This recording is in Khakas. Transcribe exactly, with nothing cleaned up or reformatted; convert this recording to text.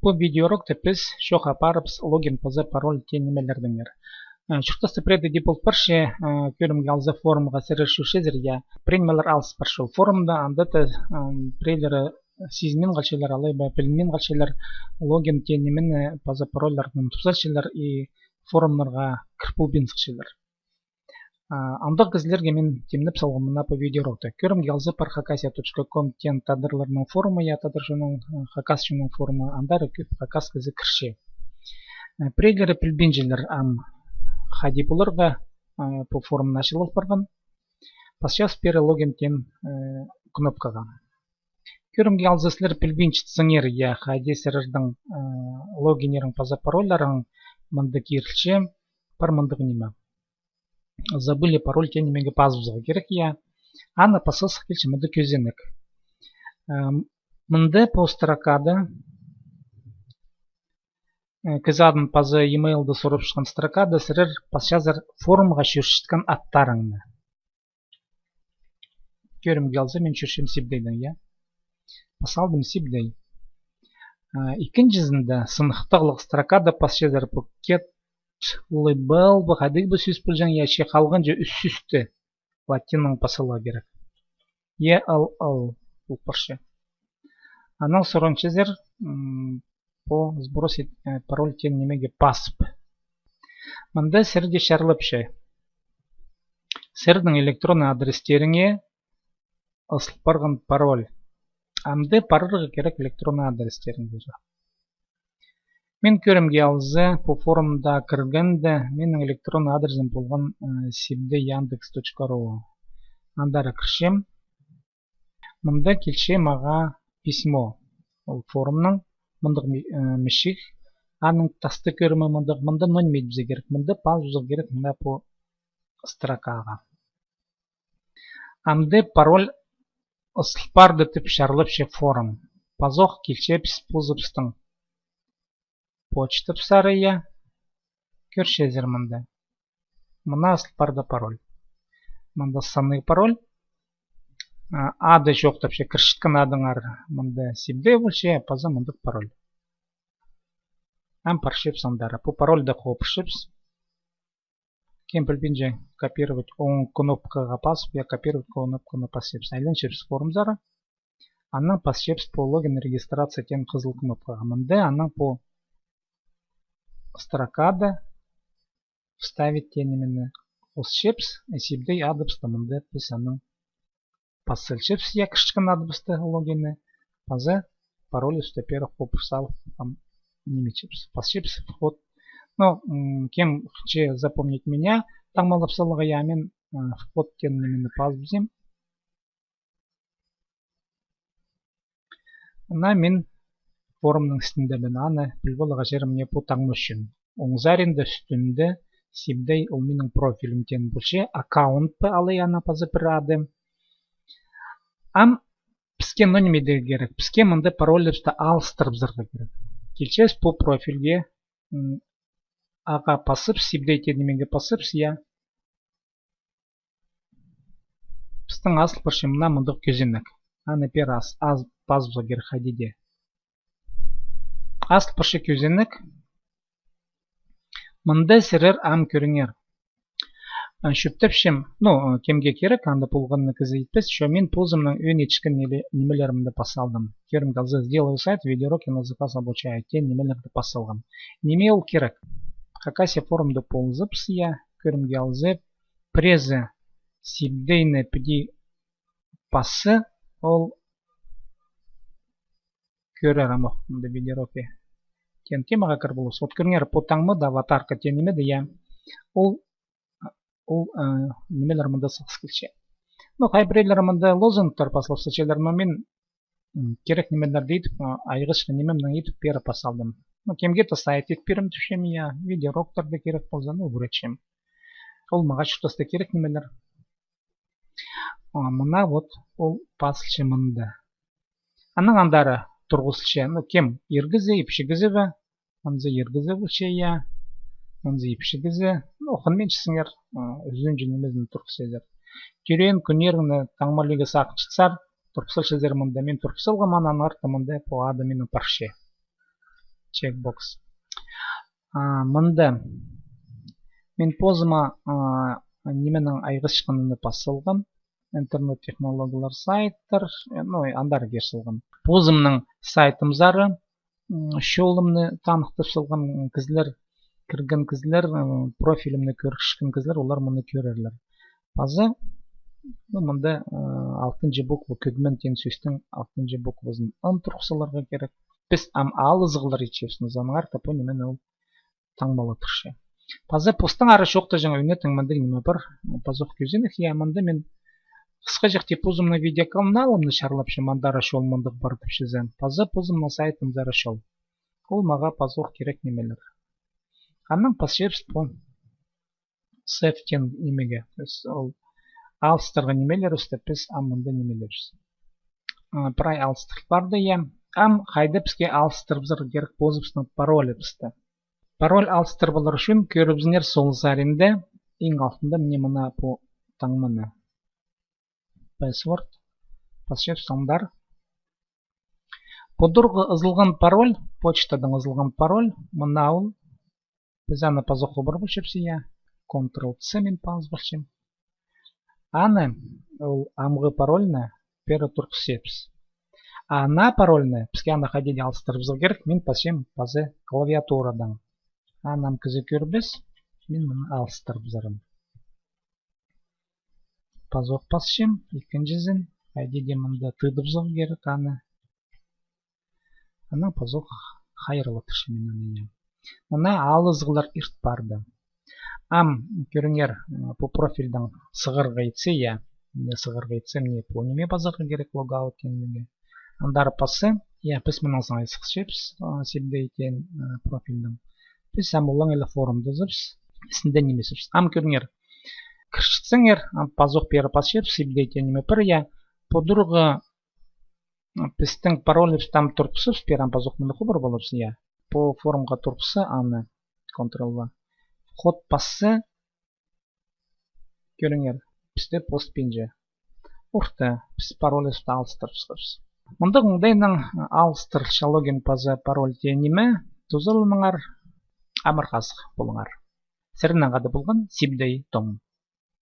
Пу видеоурокта піс чоох апарарбыс логин паза пароль теен нимелердеңер. Э, чуртаста пірее дее пол парча, э, кӧрімге алза, форумға сірер чӧрчезер, я, пірее нимелер алыс парча ол форумда, анда та, м, піреелері сизінмин халчалар, алай ба пілінмин халчалар, логин теен нимені паза парольларны тупсалчалар и форумнарға кір полбин сыхчалар. А, андағ кізілерге мин тимнеп салғам мына пу видеоурокты. Кӧрімге алза, пар хакасия точка ком теен тадарларның форумы, я, тадар чонның, э, хакас чонның форумы, андар кӧп хакас кізі кірче. Э, піреелері пілбинчелер ам хайди поларға, э, пу форум начал парған. Пасчабыс пеер логин теен, э, кнопкаға. Кӧрімге алза, сірер пілбинчетсеңер, я, хайди сірернің, э, логиннерің паза парольларың мында кирілче, пар мындағ ниме. Забыли пароль теен нимеге пазыбызарға кирек, я. Аны пассах килче мында кӧзенек. Э, мында пу строкада, э, кізі адын паза имейлді сурапчатхан строкада сірер пасчазар форумға чӧрчеткен аттарыңны. Кӧрімге алза, мин чӧрчем Сибдейдең, я. Пас алдым Сибдей. А, ікінҷізінде сыныхтағлығ строкада пасчазар пу кет лыбал ба, хайдағ ба сӧс полҷаң, я, че халғанҷы ӱс сӧсті латиннаң пас саларға кирек. Е Л Л пол парча. Анаң сурынчазар, м, по сбросить, э, пароль теен нимеге пазып. Мында сірерге чарлапча. Сірернің электронный адрестеріңе ызыл парған пароль. Амды парарға кирек электронный адрестеріңерге. Мин кӧрімге алза, пу форумда кіргенде, минің электронный адресім полған, э, сибдей яндекс точка ру. Андар кірчем. Мында килче мағаа письмо. Ол форумның мындағ ми-, э, мічіг. Аның тасты кӧрімі мындағ, мында ноо ниме итпезге кирек. Мында пазыбызарға кирек мына пу строкаға. Амды пароль ызыл парды тіп чарлапча форум. Пазох килчебіс позыбыстың почтабысха, я. Кӧрчезер мында. Мына ызыл парда пароль. Мында санный пароль. А, ады чоохтапча, кірчеткен адыңар мында сибдей полча, паза мындағ пароль. Ам парчабыс андар. Пу парольды хопчабыс. Кем пілбинче, копировать оң кнопкаға пазып, я, копировать кнопканы пасчабыс. Айланчабыс форумзар. Анаң пасчабыс пу логин регистрация теен хызыл кнопкаға. Мында анаң пу строкада вставить теен нимені хосчабыс, сибдей адыбысты мында піс анаң пас салчабыс, я, кірчеткен адыбысты, логинні, паза парольбысты пеер хопып салып, ам, ниме итчебіс, пасчабыс вход. Но, м, кем хынча запомнить меня, таңмалап саларға, я, мин, м, вход теен нимені пазыбызим. Мына мин форумның істіндебін, аны піліп аларға чарир мына пу таңма ӱчӱн. Оң саринда, ӱстӱнде сибдей, ол минің профилім теен полча, аккаунт па, алай аның паза пір ады. Ам піске ноо ниме идерге кирек? Піске мында парольбысты алыстырыбызарға кирек. Килчебіс пу профильге, м, ағаа пазыбыс, сибдей теен нимеге пазыбыс, я. Пістің азыл парча мына мындағ кӧзенек. Аны пеер ас, ас, пазыбызарға кирек хайди дее. Азыл парча кӧзенек. Мында сірер ам кӧріңер. А, чӧптепчем, ну, кемге кирек, анда полған кізі итпес, че мин позымның ӧӧн итчеткен ниме-, нимелерімні пас салдым. Кӧрімге алза, сделаю сайт, видеоуроки на заказ, обучаю теен нимелерні пас салғам. Ниме ол кирек? Хакасия форумда ползабыс, я, кӧрімге алза, піреезі сибдейні піди пасса, ол кӧрер ам ох, мында видеоуроки теен темаға кір поларбыс. Вот кӧріңер, пу таңма да, аватарка теен ниме де, я. Ол, ол, э, нимелер мында сағыс килче. Ну, хай піреелері мында лозунгтар пас салып салчалар, но мин, м, кирек нимелерді итіп, а, айғасчатхан нимемнең итіп, пеер пас салдым. Ну, кемге-то сайт итіп пирем тіпчем, я, видеоуроктарда кирек полза, ну, ӱгретчем. Ол мағаа чуртаста кирек нимелер. А, мына вот ол пазылча мында. Анаң андары турғызылча, ну, кем, ир кізі, ипчі кізі бе? Анзы ир кізі полча, я. Анзы ипчі кізі. Ну, хынминчезер, а, ӱзінҷі нимезін турғыс салчазар. Тӧреен кӱннеріңні таңмалирға сағынчатсар, турғыс салчазар мында. Мин турғыс салғам, анаң артында мында пу ады минің парча. Чекбокс. А, мында мин позыма, а, нименің айғасчатханын пас салғам. Интернет технологиялар, сайттар, э, ну, андар кир салғам. Позымның сайтымзар, м, чолымны таныхтап салғам, кізілер, кірген кізілер, м, профилімні кӧрчеткен кізілер, олар мыны кӧрерлер. Паза, ну, мында, э, алтынҷы буква, кӧгмен теен сӧстің алтынҷы буквазын ын турғыс саларға кирек. Піс ам алызығлар итчебіс, ну, аннаңар тапу ниме ол таңмалаттырча. Паза постың ары чоохтаҷаң ӧнетін мындағ ниме пар, пазох кӧзенек, я, мында мин хысхаҷахти позымның видеоканалымны чарлапчам, андар чол мындағ пар тіпчезем. Паза позымның сайтымзар чол. Ол мағаа пазох кирек нимелер. Аннаң пасчабыс пу save теен нимее. То есть ол алыстырғы нимелер ӱстӱ піс ам мында нимелебіс. А, прай алыстырып парды, я. Ам хайда піске алыстырыбызарға кирек позыбыстың парольыбысты. Пароль алыстырып алар ӱчӱн кӧрібізіңер сол саринда иң алтында мына, мына пу таңманы. Password. Пасчабыс андар. Пудурғы ызылған пароль, почтадаң ызылған пароль, мына ол. Піс аны пазох хубар полчабыс, я. Ctrl C мин пас полчам. Аны, ол амғы парольны пеер турғысчабыс. А ана парольны, піске аны хайди даа алыстырыбызарға кирек, мин пасчам паза клавиатурадаң. Аны ам кізі кӧрбес, мин мыны алыстырыбызарым. Пазох пасчам, ікінҷізін, хайди даа мында тыыдыбызарға кирек аны. Анаң пазох хайраллаттырчам мин аны, я. Мына алызығлар ирт парды. Ам, кӧріңер, м, пу профильдең сығарға итсе, я. Мына сығарға итсе, мына пу ниме пазарға кирек, логаут теен нимее. Андар пасса, я, піс мынаң саңай сыхчабыс, а, сибдей теен, а, профильдең. Піс ам олаң іле форумда ызыбыс, істінде нимезібіс. Ам кӧріңер. Кірчетсеңер, ам пазох пеер пасчабыс, сибдей теен ниме пар, я. Пудурғы пістің парольыбысты ам турғысчабыс, пеер ам пазох мыны хубар поларбыс, я. Пу форумға турғысча аны, Ctrl V. Вход пасса, кӧріңер, пісте пост пинче. Орта, піс парольыбысты алыстырыбысхабыс. Мындағ оңдайнаң алыстырча логин паза пароль теен ниме, тузаланыңар, амыр-хазых полыңар. Сірернең хада полған Сибдей Том.